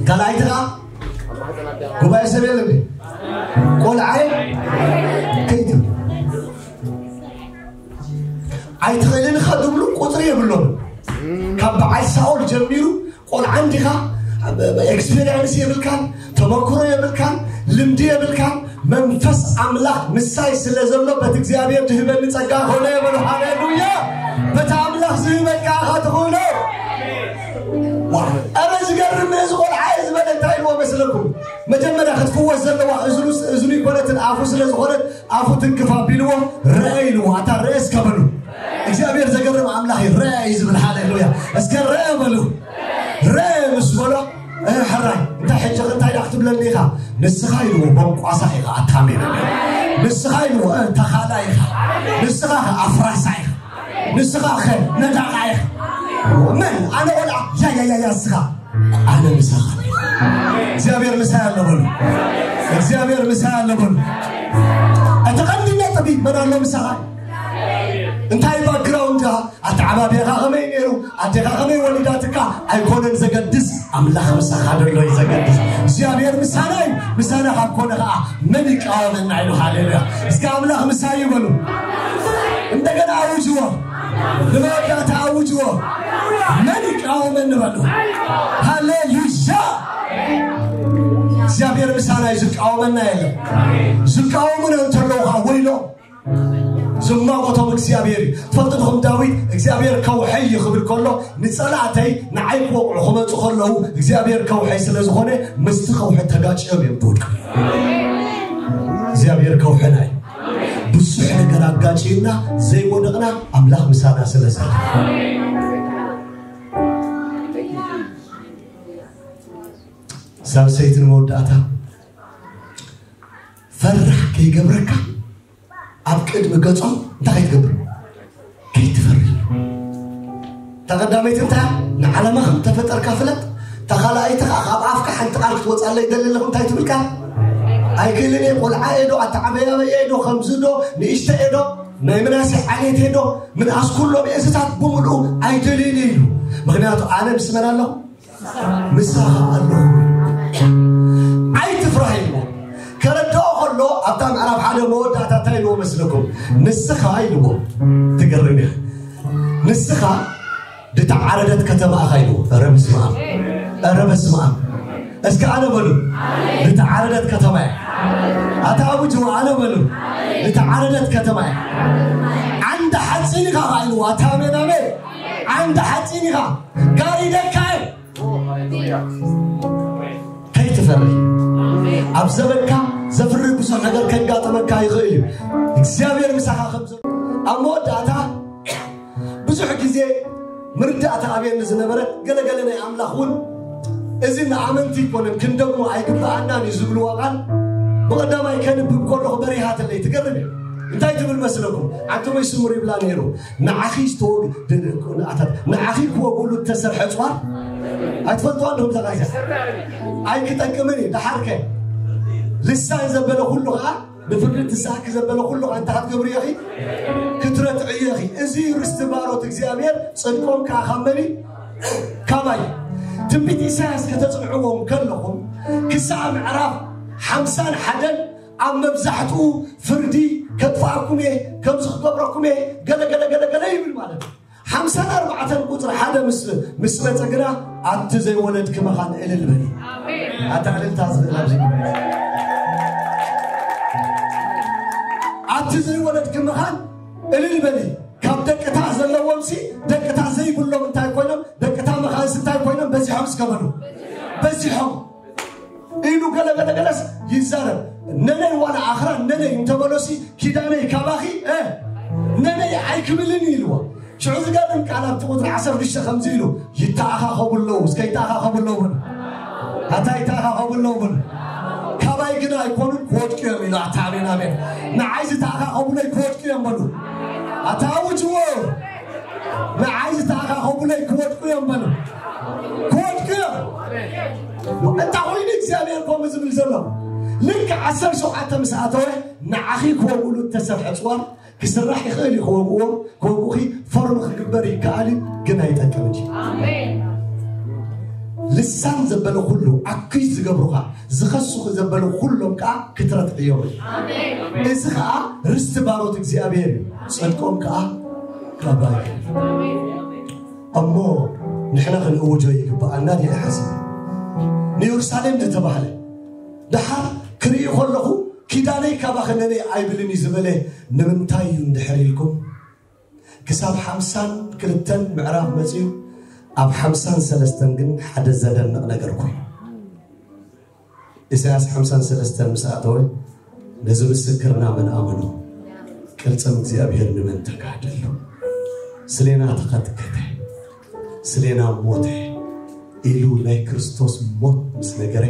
ካልኣይቲ ኸዓ ጉባኤ ሰብ የለን። ቆልዓይ ከይትብል። ኣይትኽእልን ኢኻ ድብሉ ቁፅሪ የብሎም። ካብ በዓል ሳኦል ጀሚሩ ቆልዓ እንዲኻ፣ ኤክስፔሪንስ የብልካን፣ ተመክሮ የብልካን፣ ልምዲ የብልካን። መንፈስ ኣምላኽ ምሳይ ስለ ዘሎ በቲ እግዚኣብሔር ድህበኒ ጸጋ ኾነ የበሉ። ሃሌሉያ! በቲ ኣምላኽ ዝህበካ ኢኻ ትኽእሎ። ዋ፣ ኣረ ዝገርም እዚ ቆልዓ እዩ ዝበለ እንታይ ኢልዎ መስለኩም? መጀመርያ ክትፍወስ ዘለዋ እዝኑ፣ እዝኑ ይኮነትን ኣፉ ስለ ዝኾነት ኣፉ ትንክፍ ኣቢልዎ ረአ ኢልዎ። ኣታ ረአ እስከ በሉ። እግዚኣብሔር ዘገርም ኣምላኽ እዩ። ረአ እዩ ዝብል። ሃሌሉያ! እስከ ረአ በሉ። ረአ ምስ በሎ፣ "እ፣ ሕራይ፣ እንታይ ሕጂ እንታይ ደኣ ክትብለኒ ኢኻ?" "ንስኻ" ኢልዎ፣ "ቦንቋሳ ኢኻ፣ ኣታ ኣሜን ኣሜን። ንስኻ" ኢልዎ፣ "እ፣ ተኻላይ ኢኻ። ንስኻ ከ ኣፍራሳ ኢኻ። ንስኻ ከ ነዳቓ ኢኻ." "መን? ኣነ ቆልዓ?" "ያ፣ ያ፣ ያ፣ ያ፣ ንስኻ። ኣነ ምሳኻ ነኝ። እግዚኣብሔር ምሳይ ኣሎ" በሉ። "እግዚኣብሔር ምሳይ ኣሎ" በሉ። እቲ ቀንዲ ነጥቢ መን ኣሎ ምሳኻ? እንታይ ባክግራውንድካ? ኣተዓባብያኻ ከመይ ነይሩ? ኣዴኻ ከመይ ወሊዳትካ? ኣይኮነን ዘገድስ፣ ኣምላኽ ምሳኻ ዘሎ እዩ ዘገድስ። እግዚኣብሔር ምሳና እዩ፣ ምሳና ካብ ኮነ ኸዓ መን ይቃወመና ኢሉ። ሃሌሉያ! እስከ ኣምላኽ ምሳይ እዩ በሉ። እንደገና ኣውጅዎ፣ ንመወዳእታ ኣውጅዎ። መን ይቃወመኒ በሉ። ሃሌሉያ! እግዚኣብሔር ምሳና እዩ፣ ዝቃወመና የለን። ዝቃወሙና እንተለዉ ኸዓ ወይሎ ዝማጎቶም እግዚኣብሔር እዩ። ትፈልጡ ዲኹም ዳዊት እግዚኣብሔር ከውሒ እዩ ክብል ከሎ ንጸላእተይ ንዓይ ክወቕዑ ክመጹ ከለዉ እግዚኣብሔር ከውሒ ስለ ዝኾነ ምስቲ ከውሒ ተጋጭዮም እዮም ዝወድቁ። እግዚኣብሔር ከውሕና እዩ። ብዙሕ ነገር ኣጋጭዩና ዘይወደቕና ኣምላኽ ምሳና ስለ ዘሎ። ሳልሰይቲ ንመወዳእታ ፈራሕ ከይገብረካ ኣብ ቅድሚ ገጾም እንታይ ከይትገብር? ከይትፈሪ። እታ ቀዳመይቲ እንታይ? ንዓለማ ከም ተፈጠርካ ፍለጥ። እታ ካልኣይቲ ኸዓ ካብ ኣፍካ ሓንቲ ቃል ክትወጻለይ ይደሊ ኣለኹ። እንታይ ትብል ቃል? ኣይክእልን እየ፣ ቆልዓ እየ ዶ፣ ኣተዓባብያ እየ ዶ፣ ከምዚ ዶ፣ ንእሽተ እየ ዶ፣ ናይ ምናሴ ዓሌት እየ ዶ፣ ምንኣስ ኩሎም እዝታት ብምልኡ ኣይትልእኒ ኢሉ። ምኽንያቱ ኣነ ምስ መን ኣለኹ? ምሳኻ ኣለኹ። ኣይትፍራህ ኢልዎ። ከረድኦ ከሎ ኣብታ ምዕራፍ ሓደ መወዳእታ እንታይ ኢልዎ መስለኩም? ንስኻ ኢልዎ። ትገርም እያ። ንስኻ ድተዓረደት ከተማ ኢኻ ኢልዎ። ኧረ በስመ ኣብ። ኧረ በስመ ኣብ። እስከ ኣነ በሉ። ድተዓረደት ከተማ እያ። ኣታ ኣውጅዎ ኣነ በሉ። ድተዓረደት ከተማ እያ። ዓንዲ ሓፂን ኢኻ ኢልዎ። ኣታ ኣሜን ኣሜን። ዓንዲ ሓፂን ኢኻ። ጋሪደካ እየ። ከይትፈሪ። ኣብ ዘበንካ ዘፍሪ ብዙሕ ነገር ከጋጥመካ ይኽእል እዩ። እግዚኣብሔር ምሳኻ ከም ዘሎ ኣብ መወዳእታ ብዙሕ ግዜ ምርዳእታ ኣብየኒ ዝነበረት ገለገለ ናይ ኣምላኽ እውን እዚ ንኣመንቲ ይኮነን ክንደግሞ ኣይግብኣናን እዩ ዝብልዎ ቃል ብቐዳማይ ከንብብ ከለኹ በሪሃትለይ ትገርም እዩ። እንታይ ትብል መስለኩም? ኣንተመይ ስሙር ይብላ ነይሩ። ንዓኺ ዝተወግ ንኣታት ንዓኺ ክወግሉ እተሰርሐ ፅዋር ኣይትፈልጥዋ እንደኹም ዘቃይዛ ኣይክጠቅምን እዩ። ደሓርከ ልሳን ዘበለ ኩሉ ከዓ ንፍርዲ ትስኣኪ ዘበለ ኩሉ ከዓ እንታይ ክትገብሪ ኢኺ? ክትረትዕዮ ኢኺ። እዚ ርስቲ ባሮት እግዚኣብሔር ጽድቆም ከዓ ካብ መን እዩ? ካባይ። ትንቢት ኢሳያስ ከተጽንዕዎም ከለኹም ክሳብ ምዕራፍ ሓምሳን ሓደን ኣብ መብዛሕትኡ ፍርዲ ከጥፍኣኩም እየ፣ ከምዚ ክገብረኩም እየ፣ ገለ ገለ ገለ ገለ ይብል ማለት እዩ። ሓምሳን ኣርባዕተን ቁፅሪ ሓደ ምስ ምስ መፀ ግና ኣቲ ዘይወለድኪ መኻን እልል በሊ። ኣታ እልልታ ዝኽእል ኣብዚ ጉባኤ ኣቲ ዘይወለድኪ መኻን እልል በሊ። ካብ ደቅታ ዘለዎም ሲ ደቅታ ዘይብሎም እንታይ ኮይኖም ደቅታ መኻንስ እንታይ ኮይኖም በዚሖም እስከበሉ በዚሖም ኢሉ ገለገለገለስ ይዛረብ። ነነይ ዋላ ኣኽራን ነነይ እንተበሎሲ ኪዳነይ ካባኺ እ ነነይ ኣይክብልን እዩ ኢልዎ። ሽዑ ዝገርም ቃል ኣብቲ ቁፅሪ ዓሰርተ ሽዱሽተ ከምዚ ኢሉ ይተኣኻኸቡ ኣለዉ። እስከ ይተኣኻኸቡ ኣለዉ በሉ። ኣታ ይተኣኻኸቡ ኣለዉ በሉ። ካባይ ግና ኣይኮኑን ክወድቁ እዮም ኢሉ። ኣታ ኣሜን ኣሜን። ንዓይ ዝተኣኻኸቡለይ ክወድቁ እዮም በሉ። ኣታ ኣውጅዎ። ንዓይ ዝተኣኻኸቡለይ ክወድቁ እዮም በሉ። ክወድቁ እዮም። እንታይ ኮይኑ እግዚኣብሔር ከምኡ ዝብል ዘሎ? ልክዕ ዓሰርተ ሸውዓተ ምስ ኣተወ ንዓኺ ክወግኡሉ እተሰርሐ ፅዋር ክስራሕ ይኽእል እዩ። ክወግዎ ክወግኡኺ ፎርም ክግበር ይከኣል እዩ፣ ግን ኣይጠቅምን እዩ። ልሳን ዘበለ ኩሉ ኣኩይ ዝገብሩኻ ዝኸሱኺ ዘበለ ኩሎም ከዓ ክትረትዕዮም እዩ። እዚ ከዓ ርስቲ ባሮት እግዚኣብሔር እዩ። ጽድቆም ከዓ ካባይ እሞ ንሕና ክንእውጆ ይግብኣና ዲና ሓሲብ ንየሩሳሌም ዝተባህለ ደሓር ክርኢ ከለኹ ኪዳነይ ካባኺ ነነይ ኣይብልን እዩ ዝበለ ንምንታይ እዩ እንድሕር ኢልኩም ክሳብ ሓምሳን ክልተን ምዕራፍ መፅዩ ኣብ ሓምሳን ሰለስተን ግን ሓደ ዘደንቕ ነገር ኮይኑ ኢሳያስ ሓምሳን ሰለስተን ምስ ኣተወ ነዚ ምስክርና መን ኣመኖ? ቅልጽም እግዚኣብሔር ንመን ተጋደሎ? ስሌና ተኸትከተ፣ ስሌና ሞተ ኢሉ ናይ ክርስቶስ ሞት ምስ ነገረ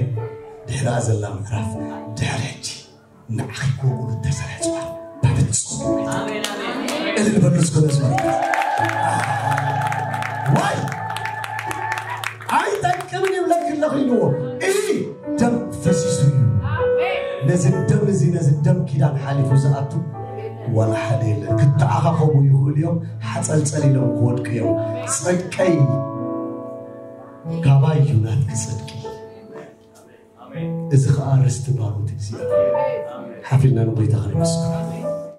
ድሕራ ዘላ ምዕራፍ ድሕሪ ሕጂ ንዓኺ ክወግሉ ተሰርሐ ጽዋር ብፍጹም እልል በሉ እስከ ነዝመር። ዋይ ኣይጠቅምን ይብለኪ ኣለኹ ኢልዎ። እዚ ደም ፈሲሱ እዩ። ነዚ ደም እዚ ነዚ ደም ኪዳን ሓሊፉ ዝኣቱ ዋላ ሓደ የለን። ክተኣኻኸቡ ይኽእሉ እዮም። ሓፀልፀል ኢሎም ክወድቁ እዮም። ጽድቀይ ካባይ እዩ ናትኪ ጽድቂ። እዚ ከዓ ርስቲ ባሮት እግዚኣብሔር። ሓፊልና ንጎይታ ከነመስግኖ